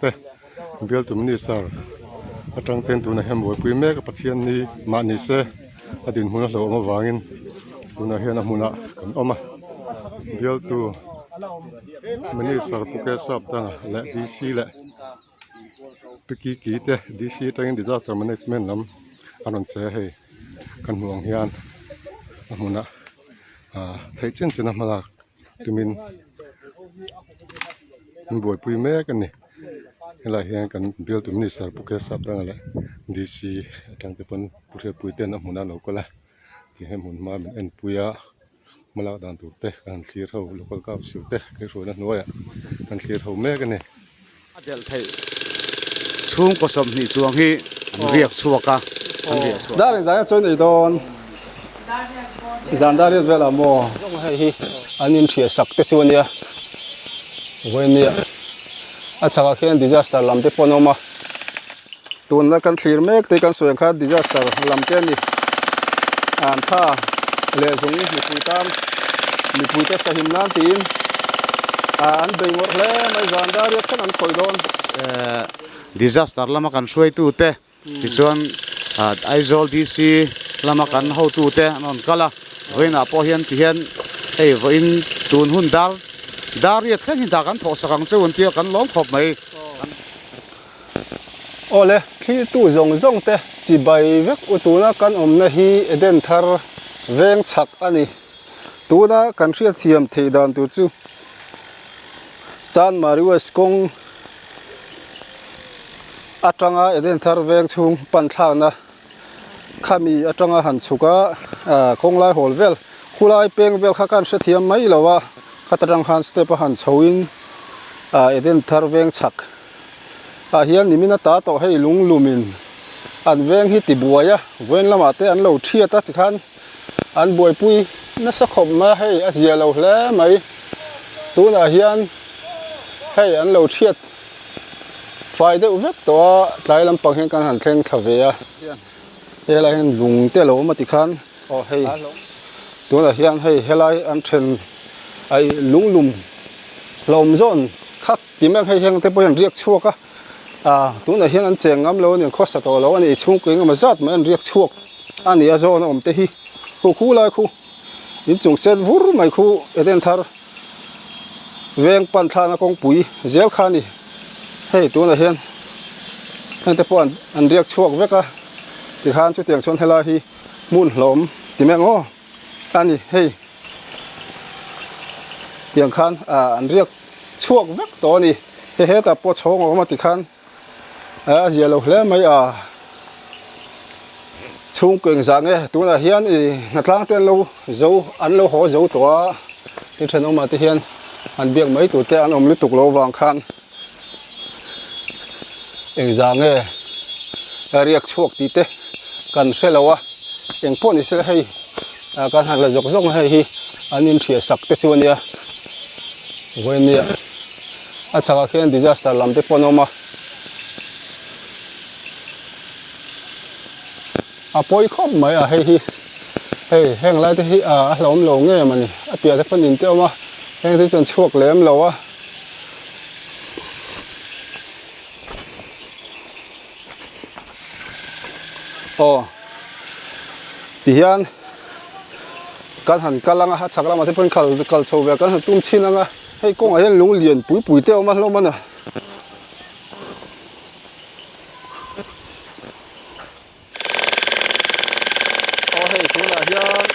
te bialtu minister atang ten tunah hian buaipui mek a Pathian ni mah ni se a dinhmun a hlauhawm avangin tunah hian a hmunah kan awm a bialtu minister Pu Kesap Danga leh D_C leh Pu Kiki te D_C atangin disaster management lam a rawn che a hei kan hmuh ang hian a hmunah ah theih chin chin a hmalak tumin an buaipui mek a ni helaiah hian kan bialtu minister Pu Kesap Danga leh D_C atang te pawn Pu Hriatpui ten a hmunah an lo kal a tihian hmun hma min enpui a hmalak dan tur te kan han thlir ho local council te kaihhruaina hnuaiah kan thlir ho mek a ni. A delh theih chhungkaw 20 chuang hi an riak chhuak a, an riah chhuak. Dar engzah nge chuan ei dawn? Zan dar riat velah maw? Hei hi an inhriat sak te chu a nia. Vawinia a chhakah khian disaster lam te pawh an awm a. Tunna kan thlir mek te kan sawi ang kha disaster lam te a ni. An tha leh zung mipui tan mipui te sahim nan tiin an bei ngawrh hle mai zan dar riat thleng an khawih dawn. Disaster lama kan hruaitu te tichuan Aizawl DC lama kan hotu te an rawn kal a, vawiinah pawh hian tihian hei vawiin tun hun dar dar riat thleng hi dah kan thawh sak ang cheu an tia kan lawm khawp mai. Awle, thlirtu zawng zawng te chibai vek u tuna kan awmna hi Eden thar veng chhak a ni. Tuna kan hriatthiam theih dan tur chu Chanmari West kawng atanga Eden thar veng chhung pan thlakna khami atanga han chhuk a, kawng lai hawl vel khulai peng vel kha kan hrethiam mai lo a, khata tang khan step a han chho in Eden thar veng chhak. Tah hian nimin a ta tawh hei lunglum in an veng hi ti buai a vawiin lamah te an lo thiat a tikhan an buaipui nasa khawp mai a hei a zia lo hle mai tunah hian hei an lo thiat fai deuh vek tawh a tlai lampang hian kan han thleng thla ve a helai hian lung te a lo awm a tikhan aw hei tunah hian hei helai an then ai lunglum hlawm zawn kha. Ti mek hei heng te pawh hian riak chhuak a ah tunah hian an cheng ngam lo a ni an khawsa tawh lo a ni chhungkaw engemaw zat mai an riak chhuak a ni a zawn a awm te hi khu khu lai khu inchung set vur mai khu Eden thar veng pan thlana kawngpui zel kha a ni hei tunah hian heng te pawh an an riak chhuak vek a tikhan chutiang chuan helai hi hmun hlawm ti mek aw a ni hei tiang khan ah an riak chhuak vek tawh a ni he hetah pawh chhawng a awm a tikhan a zia lo hle mai a chhungkaw engzah nge tunah hian ih hnatlang te an lo zo an lo haw zo tawh a tin thenawmah te hian an biak mai tur te an awm lutuk lo vang khan engzah nge riak chhuak tih te kan hre lo a engpawh ni se hei ah kan han la zawk zawk a hei hi an inhriat sak te chu a nia vawinia a chhakah khian disaster lam te pawh an awm a a pawi khawp mai a hei hi hei heng lai te hi ah a hlauhawm lo ngei a ni a piah te pawh in te a awm a heng te chu an chhuak lem lo a. Aw tihian kan han kal anga a chhak lamah te pawhin khal kal chho ve kan han tum chhin anga hei kawngah hian lung lian pui pui te a awm a hlawm a ni. Aw hei tunah hian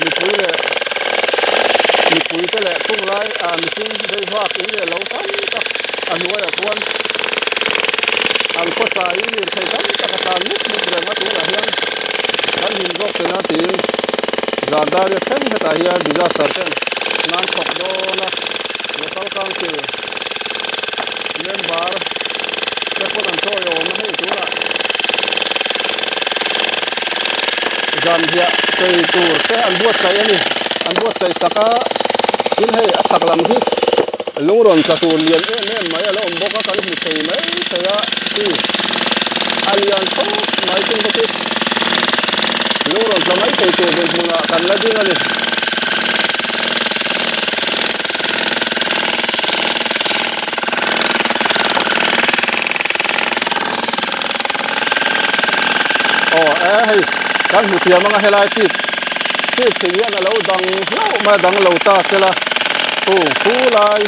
mipui leh mipui te leh chung lai ah mihring vei vak in leh lo tam tak a hnuaiah khuan an khawsa in lirthei tam tak a tlan mup mup reng a tunah hian kan him zawk thei na tiin zan dar riat thleng hetah hian disaster ten nan thawk dawn a local council member te pawn an chawi awm a hei tunah zanriah chei tur te an buatsaih a ni an buatsaih sak a tin hei a chhak lam hi lung rawn tla tur lian em em mai a lo awm bawk a kan hmu thei mai thei a chi a lian khawp mai chung te chu lung rawn tla mai thei tur dinhmunah kan la ding a ni. Aw e hei kan hmu thiam anga helai tip tip thing hian a lo dang hlauh mai a dang lo ta sela khu khu lai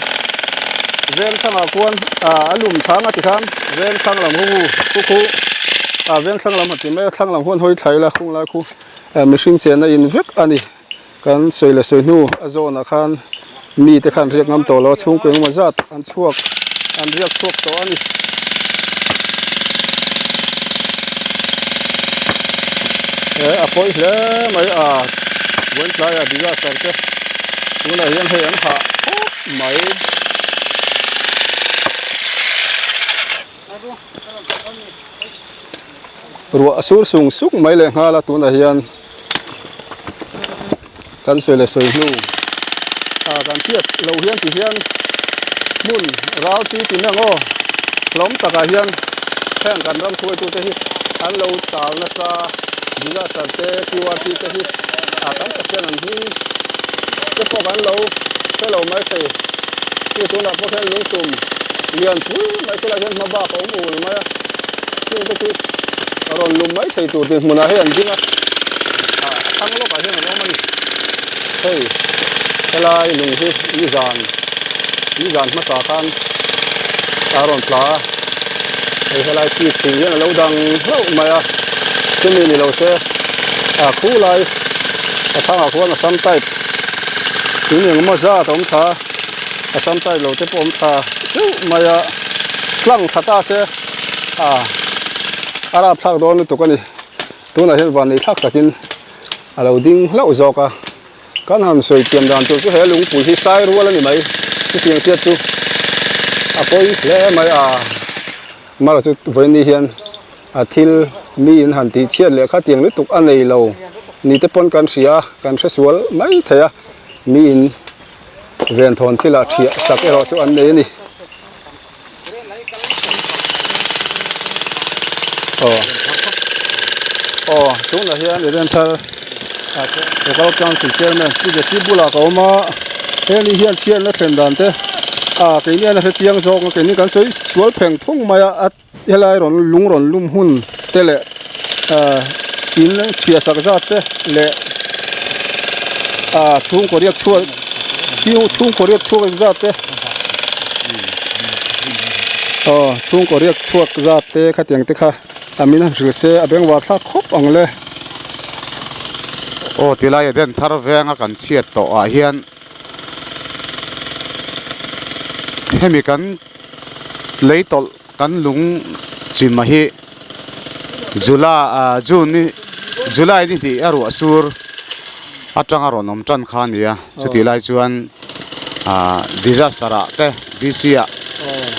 veng thlang ah khuan ah a lum thang a ti khan veng thlang lam khu khu khu ah veng thlang lam a ti mai a thlang lam huan hawi thlai ila khung lai khu mihring chenna in vek a ni. Kan sawi leh sawi hnu a zawnah khan mite khan riak ngam tawh lo a, chhungkaw engemaw zat an chhuak an riak chhuak tawh a ni. He a pawi hle mai a, Buaintlaiah disaster te tunah hian hei an hah khawp mai. Ruah a sur sung suk mai leh nghal a tunah hian kan sawi leh sawi hnu ah kan hriat loh hian ti hian hmun ral ti ti mai ang aw hlawm takah hian heng kan ram hruaitute hi an lo tal nasa disaster te Q_R_T te hi ah tam tak hian an hming te pawh kan lo hre lo maithei chu tunah pawh hian lungtum lian pui mai te lah hian hma bak a awm ul mai a chung te chu rawn lum mai thei tur dinhmunah hei an ding a ah a thlang lawkah hian an awm a ni hei helai lung hi nizan nizan hmasa khan a rawn tla a hei helai chip thing hian a lo dang hlauh mai a chumi ni lo se ah khu lai a thangah khuan assam type in engemaw zat a awm tha a. A sam tai lo te pawh awm tha deuh mai a tlang tha ta se a a rap thlak dawn lutuk a ni tunah hian van nei thlak takin a lo ding hlauh zawk a kan han sawi thiam dan tur chu he lungpui hi sai rual a ni mai chutiang chiat chu a pawi hle mai a mara chu vawiin hian a thil mi in han tih chhiat leh kha tiang lutuk a nei lo ni te pawn kan hria a kan hre sual mai thei a mi in. Venthawn thilah thiah sak erawh chu an nei a ni. Aw aw tunah hian event thar local council chairman Pu Jesse bulah ka awm a heni hian chhiatna thlen dan te ah keini hian a hre chiang zawk a keini kan sawi sual pheng phung mai a a helai rawn lung rawn lum hun te leh ah in thiah sak zat te leh ah chhungkaw riak chhuak chhungkaw riak chhuak zat te aw chhungkaw riak chhuak zat te khatiang te kha a min han hrilh se a bengvar thlak khawp ang le. Aw tilai a den thar venga kan chhiat tawh ah hian hemi kan. Lei tawlh kan lung chim a hi July ah June ni July ni hnih a ruah sur atanga rawn awm tan kha a ni a chutih lai chuan ah disaster ah te D_C ah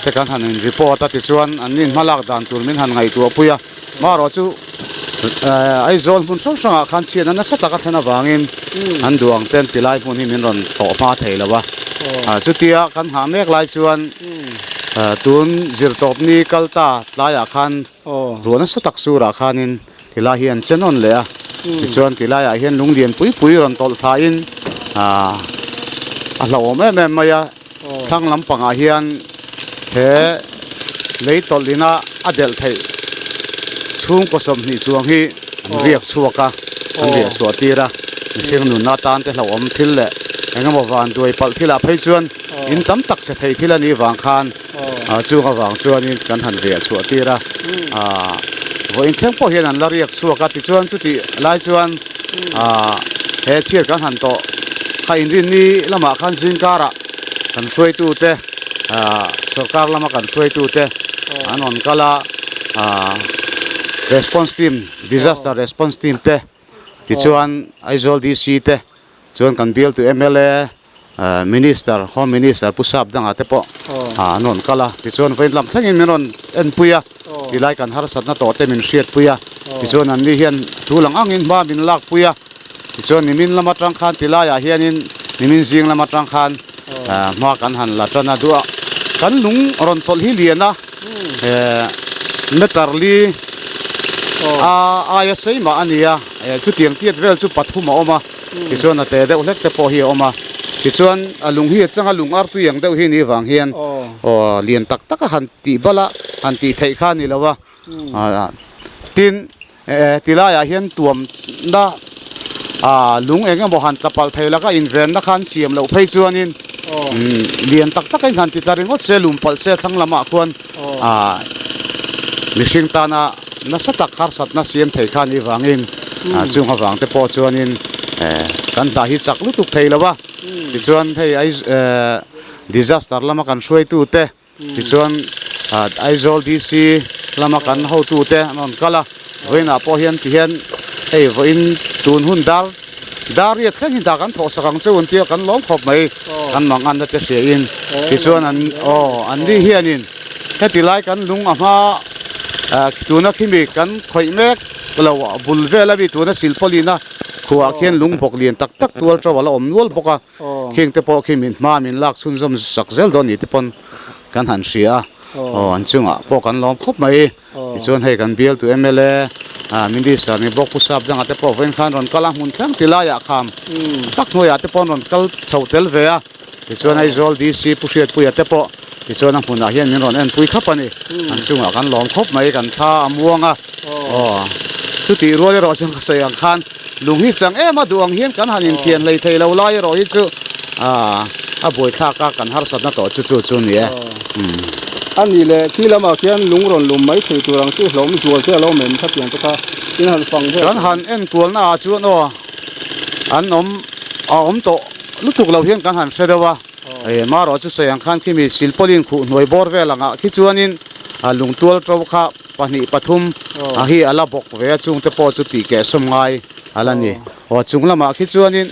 te kan han in report a tichuan an nin hma lak dan tur min han ngaihtuah pui a marawh chu eh Aizawl hmun hrang hrangah khan chhiatna nasa tak a thlen avangin an duh ang ten tilai hmun hi min rawn tawh hma thei lo a ah chutia kan nghah mek lai chuan. Tun zirtawp ni kal ta tlaiah khan ruah nasa tak surah khanin tilai hi an che nawn leh a, tichuan tilaiah hian lung lian pui pui rawn tawlh thlain a hlauhawm em em mai a, thlang lampangah hian he lei tawlh ina a delh theih chhungkaw 20 chuang hi an riak chhuak a, an riah chhuah tir a, mihring nunna atan te hlauhawm thil leh engemaw vanduai palh thilah phei chuan. In tam tak che thei thil a nih vang khan chung avang chuanin kan han riah chhuah tir a, vawiin thleng pawh hian an la riak chhuak a, tichuan chutih lai chuan he chhiat kan han tawh kha inrinni lamah khan zingkarah kan hruaitute sorkar lama kan hruaitute an rawn kal a, response team disaster response team te tichuan Aizawl D_C te chuan kan bialtu M_L_A. Minister, Home Minister Pu Sap dangah te pawh an rawn kal a, tichuan vawiin lam thlengin min rawn enpui a, tilai kan harsatna tawh te min hriatpui a, tichuan anni hian thu lang angin hma min lakpui a, tichuan nimin lam atang khan tilaiah hianin nimin zing lam atang khan hma kan han la tan a, duh kan lung rawn tawlh hi lian a, meter li a aia sei mah a ni a, chutiang tiat vel chu pathum a awm a. Tichuan a te deuh hlek te pawh hi a awm a, tichuan a lung hi a chang a lung artui ang deuh hi ni vang hian aw lian tak tak a han tih bal a, han tih theih kha a ni lo a, tin Ti laiah hian tuamna ah lung eng emaw han tla palh thei laka invenna kha an siam loh phei chuanin lian tak taka in han ti tla ringawt se lum palh se thlang lamah khuan ah mihring tana nasa tak harsatna siam thei kha anih vangin ah chung avang te pawh chuanin kan hna hi chak lutuk thei lo a tichuan hei disaster lama kan hruaitute Tichuan Aizawl DC lama kan hotute an rawn kal a, vawiinah pawh hian tihian hei vawiin tun hun dar dar riat thleng hi dah kan thawh sak ang cheu an tia kan lawm khawp mai kan manganna te hriain tichuan an aw an ni hianin heti lai kan lung a hma tuna khimi kan khawih mek lo bul vel ami tuna silpawlina khuaah khian lung bawk lian tak tak tual to a la awm nual bawk a. Khing te pawh khi min hma min lak chhunzawm sak zel dawn ni te pawn kan han hria a, aw an chungah pawh kan lawm khawp mai. Tichuan hei kan bialtu mla minister ni bawk Pu Sap dangah te pawh vawiin khan rawn kal a, hmun thleng ti laiah kham tak hnuaiah te pawh an rawn kal chho tel ve a. Tichuan Aizawl DC Pu Hriatpuia te pawh tichuan a hmunah hian min rawn enpui khap a ni. An chungah kan lawm khawp mai, kan thla a muang a, aw chutih rual erawh chuan ka sawi ang khan, Lung hi chang em a duh ang hian kan han inthian hlei thei lo lai erawh hi chu a buaithlak a, kan harsatna tawh chu chu chu ni e. A nih leh khi lamah khian lung rawn lum mai thei tur ang chu hlawm zual che a lo awm em khatiang te kha in han fang vel. Kan han enkualna ah chuan aw an awm a awm tawh lutuk lo hian kan han hre deuh a, marawh chu sawi ang khan khimi silpawlin khuh hnuai bawr vel angah khi chuanin lungtual to kha pahnih pathum a hi a la bawk ve a chungte pawh chu tih keh sawm ngai a la ni. Aw chung lamah khi chuanin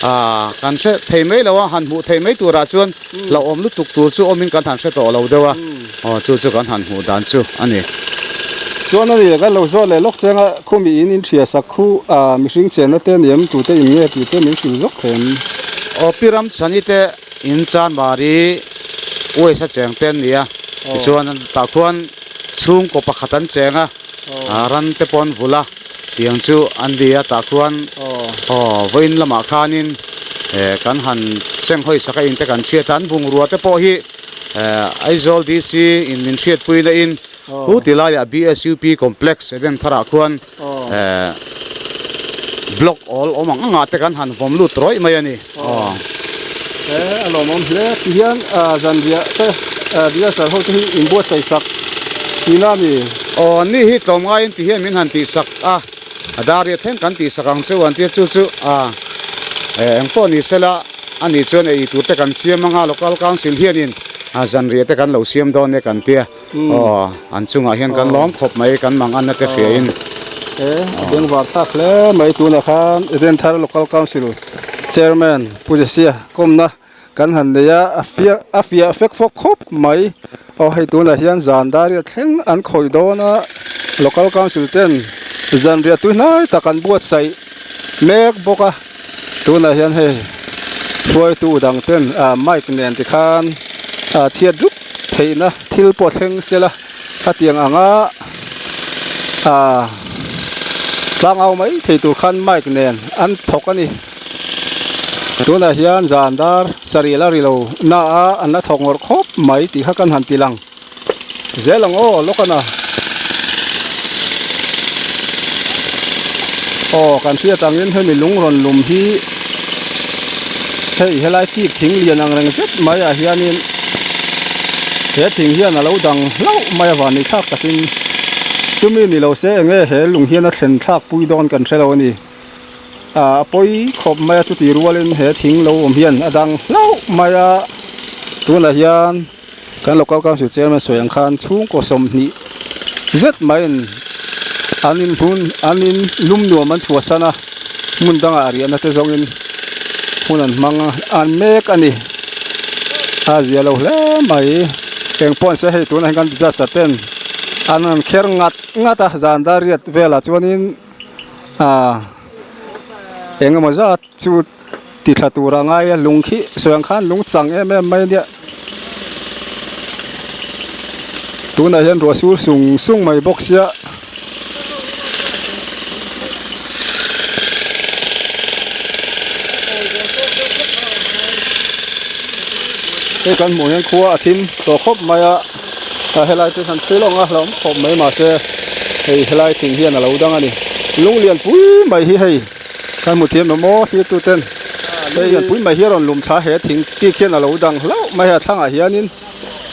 aaa kan hre thei mai lo a, han hmuh theih mai turah chuan hlauhawm lutuk tur chu awmin kan han hre tawh lo deuh a, aw chu chu kan han hmuh dan chu a ni. Chuan a ni kan lo zawt leh lawk cheng a, khumi in in hria sak khu aa mihring chenna te ni em tute in nge tih te min hrilh zawk thei em? Aw pi ram chhani te in chanmari West a cheng te an ni a, tichuan tah khuan chhungkaw pakhat an cheng a, ran te pawh an vulh a, tiang chu an ni a tah khuan aw vawiin lamah khanin kan han senghawi sak a inte kan hriat a, an bungrua te pawh hi Aizawl DC in min hriatpui na in hu ti laiah BSUP complex Eden tharah khuan block awl awm ang angah te kan han vawm lut rawih mai a ni. Aw he a lawmawm hle ti hian zanriah te rehearsal ho te hi inbuatsaih sak tihna a ni. Aw ni hi tlawmngaiin ti hian min han tihsak a, a dar riah thleng kan tihsak ang chu an tia chu chu a engpawh ni sela a nih chuan ei tur te kan siam anga local council hianin zanriah te kan lo siam dawn e kan tia. Aw, an chungah hian kan lawm khawp mai, kan mang anna te hriain. E, a bengvar thlak hle mai tunah khan Eden Thar Local Council Chairman Pu Jesia kawmna kan han nei a, a fiah a fiah fek fawk khawp mai. Aw hei tunah hian zan dar riat thleng an khawih dawn a, Local Council ten zan riah tui hnai tak an buatsaih mek bawk a, tunah hian hei hruaitu dang ten ah mic nen tikhan ah chhiat rup theihna thil pawh thleng sela khatiang anga ah tlangau mai thei tur khan mic nen an thawk a ni tunah hian zan dar sarih la ri lo na a an la thawk ngawrh khawp mai tih kha kan han ti lang zel ang aw lawk a na aw kan hriat angin hemi lung rawn lum hi hei helai kik thing lian ang reng zet mai ah hianin he thing hian a lo dang hlauh mai a van ni thlak takin chumi ni lo se enge he lung hian a thlen thlak pui dawn kan hre lo a ni ah a pawi khawp mai a chuti rualin he thing lo awm hian a dang hlauh mai a tunah hian. Kan local council chairman sawi ang khan chhungkaw 20 zet maiin an in hmun an in lum nuam an chhuahsan a hmun dangah riahna te zawngin hun an hmang an mek a ni a zia lo hle mai eng pawh an se hei tunah hian kan disaster ten an han kher ngat ngat a zan dar riat velah chuanin ah eng emaw zat Chu ti thla tur a ngai a lung khi sawi ang khan lung chang em em mai a nia tunah hian ruah sur sung sung mai bawk sia hei kan hmuh hian khua a thim tawh khawp mai a helai te hian thil awng a hlauhawm khawp mai mahse. Hei helai thing hian a lo dang a ni. Lung lian pui mai hi hei kan hmu thiam em aw thlir tu ten hei lian pui mai hi a rawn lum thla he thing kik hian a lo dang hlauh mai a thlangah hianin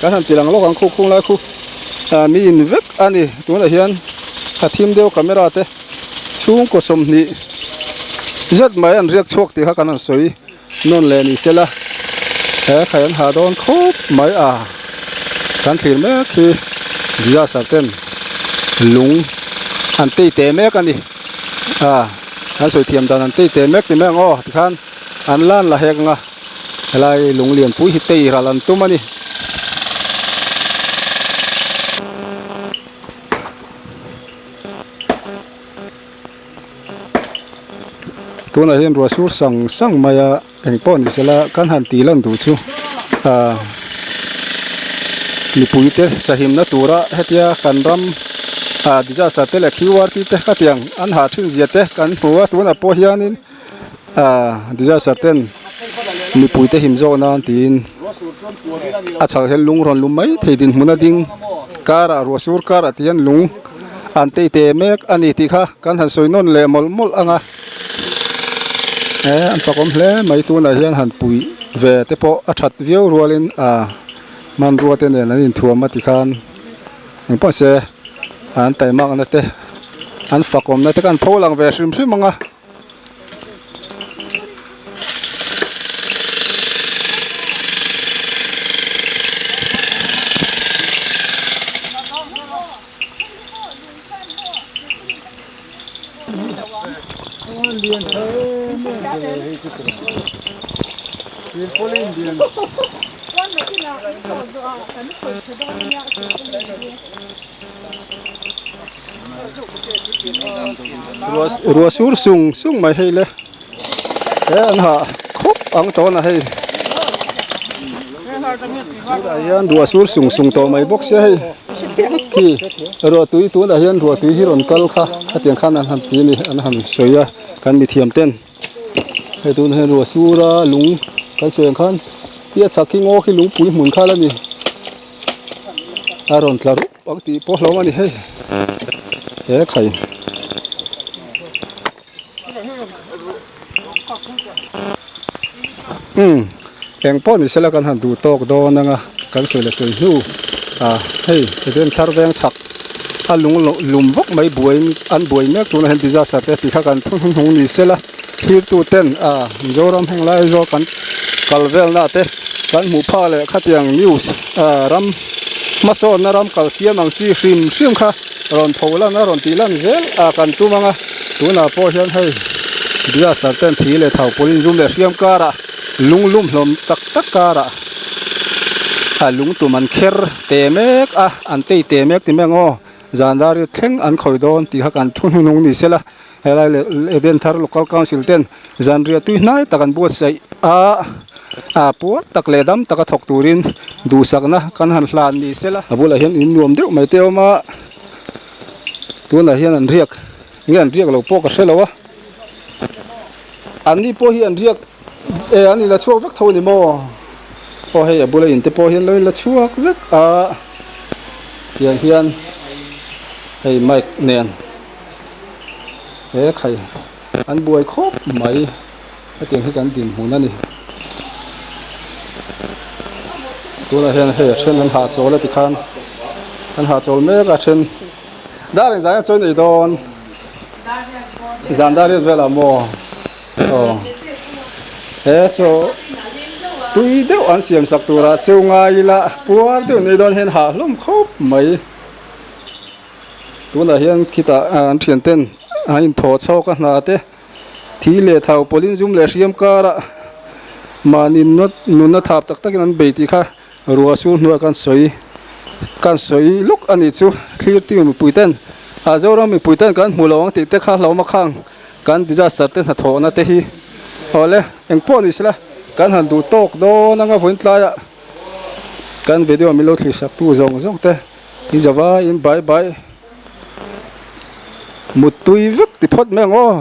kan han ti lang lawk ang khu khung lai khu ah mi in vek a ni tunah hian a thim deuh camera te chhungkaw sawmhnih zet mai an riak chhuak tih kha kan han sawi. Nawn leh ni sela he khai an ha dawn khawp mai a kan thlir mek hi disaster ten lung an tei teh mek a ni a an sawi thiam dan an tei teh mek ti mai ang aw tikhan an lan la hek ang a helai lung lianpui hi tei ral an tum a ni. Tunah hian ruah sur sang sang mai a eng pawh ni sela kan han tih lan duh chu ah mipui te sahimna tura hetia kan ram ah disaster te leh qrt te khatiang an hah thin zia te kan hmu a tunah pawh hianin ah disaster ten mipui te him zawk nan tiin a chhak hian lung rawn lum mai thei dinhmun a ding karah ruah sur karah ti hian lung. An tei te mek a ni tih kha kan han sawi nawn leh mawlh mawlh ang a, he an fakawm hle mai tunah hian han puih ve te pawh a that viau rualin ah hmanrua te nen an inthuam a tikhan engpawh se an taimakna te an fakawmna te kha an pho lang ve hrim hrim ang a. Ruah sur sung sung mai hei le he an hah khawp ang tawn a hei tunah hian ruah sur sung sung tawh mai bawk sia hei khi ruah tui tunah hian ruah tui hi rawn kal kha khatiang khan an han ti a ni an han sawi a kan mithiam ten hei tunah hian ruah sur a lung kan sawi ang khan khi a chhak khi ngaw khi lungpui hmun kha la ni a rawn tla rup ang tih pawh hlauh a ni hei he khai. Umm eng pawh ni sela kan han duh tawk dawn anga kan sawi la sawi hnu ah hei eden thar veng chhak a lung lum vak mai buai an buai mek tunah hian disaster te tih kha kan thu hnuhnung ni sela thirtu ten ah Mizoram heng lai zawk kan kal velna te kan hmuh phak leh khatiang news ah ram hmasawnna ram kal siam ang chi hrim hrim kha. Rawn tho lan a rawn tih lan zel a kan tum ang a, tunah pawh hian hei disaster ten thi leh thau pawlin zum leh hriam karah lung lum hlawm tak tak karah a lung tum an kher te mek a, an tei te mek ti mai ang aw, zan dar hi thleng an khawi dawn tih kha kan thu hnunung ni sela, helai leh Edenthar Local Council ten zanriah tui hnai tak an buatsaih a, a puar tak leh dam taka thawk turin duhsakna kan han hlan ni sela. A bulah hian in nuam deuh mai te a awm a, tunah hian an riak nge an riak lo pawh ka hre lo a, an ni pawh hi an riak e an inla chhuak vek tho a ni maw? Aw hei a bula in te pawh hian lo inla chhuak vek a, tiang hian hei mic nen he khai an buai khawp mai. Hetiang hi kan dinhmun a ni. Tunah hian hei a then an hahchawl a tikhan an hahchawl mek a then dar engzah nge chawi nei dawn zan dar riat velah maw aw he chaw tui deuh an siam sak turah cheu ngai ila puar deuh nei dawn hian hah hlawm khawp mai. Tunah hian khitah an thian ten an inthaw chhawk a hna te. Thi leh thau pawlin zum leh hriam karah mahni nunna thap tak takin an bei tih kha ruah sur hnuaiah kan sawi kan sawi lawk a nih chu. Thlir team mipui ten ah Zoram mipui ten kan hmu lo ang tih te kha hlauhma khang kan disaster te hnathawhna te hi awle engpawh ni sela kan han duh tawk dawn anga vawiin tlaiah kan video min lo thlir sak tu zawng zawng te i zavaiin bye bye. Muttui vek ti phawt mai ang aw.